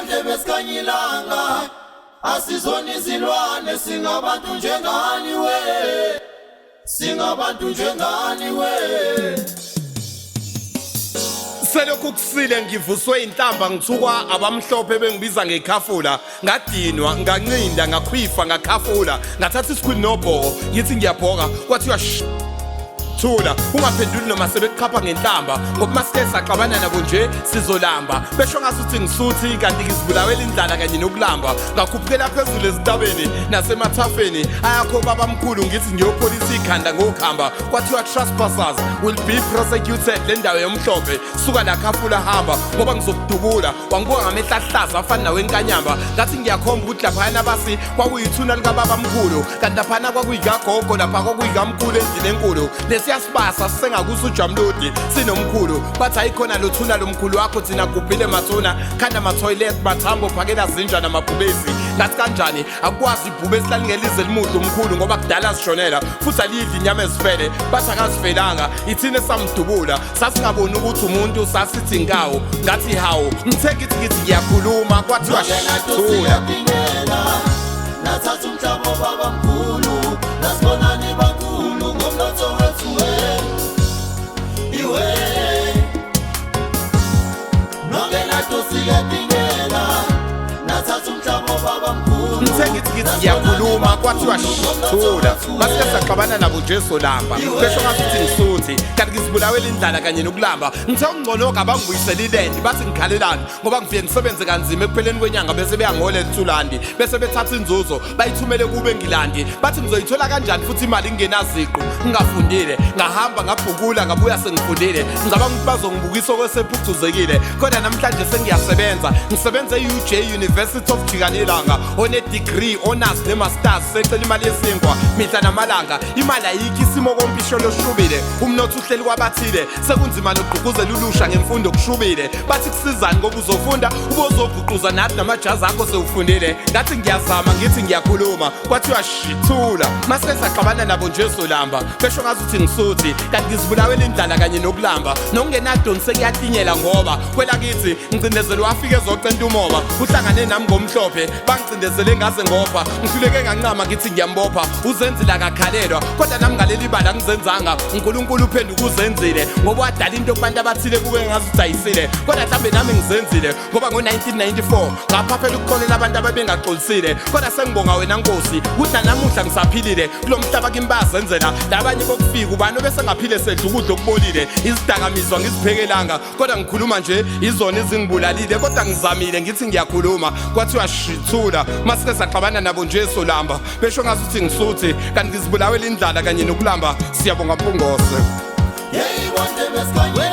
Bondlebe sikhanyilanga, asizona izilwane, singabantu njengani we, singabantu njengani we. Selokhu kusile ngivuswe inhlamba, ngithukwa abamhlophe bengibiza ngekhafula. Ngadinwa, ngancinda, ngakhwifa, ngakhafula, ngathatha isikhwini nobhoko, ngithi ngiyabhoka, kwathiwa sh, thula, ungaphenduli noma sebekuchapha ngenhlamba, ngoba masike saxabana nabo nje sizolamba. Besho ngasuthi ngisuthi, kanti ngizibulawela indlala kanye nokulamba. Ngakhuphukela phezulu ezintabeni nasemathafeni ayakho babamkhulu, ngithi ngiyopholisa ikhanda ngokuhamba, kwathiwa trespassers will be prosecuted. Le ndawo yomhlophe, suka la khafula, hamba ngoba ngizokudubula. Wangibuka ngamehla ahlaza afana nawenkanyamba. Ngathi ngiyakhomba ukuthi laphayana basi kwakuyithuna likababamkhulu, kanti laphana kwakuyikagogo, lapha kwakuyikamkhulu endlini enkulu. Lesiyasibasa sisengakuso ujamludi sinomkhulu. Bathi ayikhona lo thuna lomkhulu wakho, thina gubhile mathuna, khanda ma-toilet, mathambo, phakela zinja namabhubesi. Ngathi kanjani? Akukwazi, ibhubesi lalingelize limudla umkhulu ngoba kudala sishonela, futhi aliyidli inyama ezifele. Bathi akazifelanga, ithina esamdubula, sasingaboni ukuthi umuntu, sasithi nkawu. Ngathi hawu, ngithe ngithi ngiyakhuluma, kwathiwa thula. Nathatha umhlaba obabamkhulu, nasibonani bakhulu ngomnotho wethu we iwe. Nonke natosiketingela, nathatha umhlaba obabamkhulu. Ngithe ngithi ngiyakhuluma, kwathiwa thula. Masike saxabana nabo nje solamba, besho ngasuthi ngisuthi, kanti ngizibulawela indlala kanye nokulamba. Ngithe ungcono abangibuyisela ilendi, bathi ngikhalelani ngoba ngifike ngisebenze kanzima, ekupheleni kwenyanga bese beyangolela ithulandi, bese bethatha inzuzo bayithumele kube eNgilandi. Bathi ngizoyithola kanjani futhi imali ngingenaziqu, ngingafundile? Ngahamba ngabhukula, ngabuya sengifundile. Ngicabanga ukuthi bazongibukisa okwesephucuzekile, kodwa namhlanje sengiyasebenza, ngisebenza e-UJ, University of Jikanelanga, one-degree, honors ne-masters. Secela imali yesinkwa mihla namalanga, imali ayikho, isimo kompisho loshubile, umnotho uhleli kwabathile, sekunzima nokugqugquzela ulusha ngemfundo, kushubile. Bathi kusizani ngoba uzofunda ubozobhuquza nathi namajazi akho sewufundile? Ngathi ngiyazama, ngithi ngiyakhuluma, kwathiwa shithula. Masike saxabana nabo nje solamba, besho ngasuthi ngisuthi, kanti ngizibulawela indlala kanye nokulamba nokungenadoni. Sekuyatinyela ngoba kwelakithi ngicindezelo, wafika ezocenta umoba, uhlangane nami ngomhlophe, bangicindezele ngaze ngopha, ngihluleke ngancama, ngithi ngiyambopha. Uzenzile akakhalelwa, kodwa nami ngaleli bala ngizenzanga. uNkulunkulu uphenduka uzenzile ngoba wadala into kubantu abathile kuke ngazuthi ayisile, kodwa mhlambe nami ngizenzile ngoba ngo-1994 ngaphaphela ukuxolela abantu ababengaxolisile. Kodwa sengibonga wena Nkosi ukuthi nanamuhla ngisaphilile kulo mhlaba. Kimi bayazenzela labanye bokufika, ubani obesengaphile sedla ukudla okubolile? Izidakamizwa ngiziphekelanga, kodwa ngikhuluma nje izona ezingibulalile. Kodwa ngizamile, ngithi ngiyakhuluma, kwathiwa shithula. Masike saxabana nabo nje solamba, besho ngasuthi ngisuthi, kanti ngizibulawela indlala kanye nokulamba. Siyabonga, Mpungose. Yeyi, bondlebe sikhanyilanga.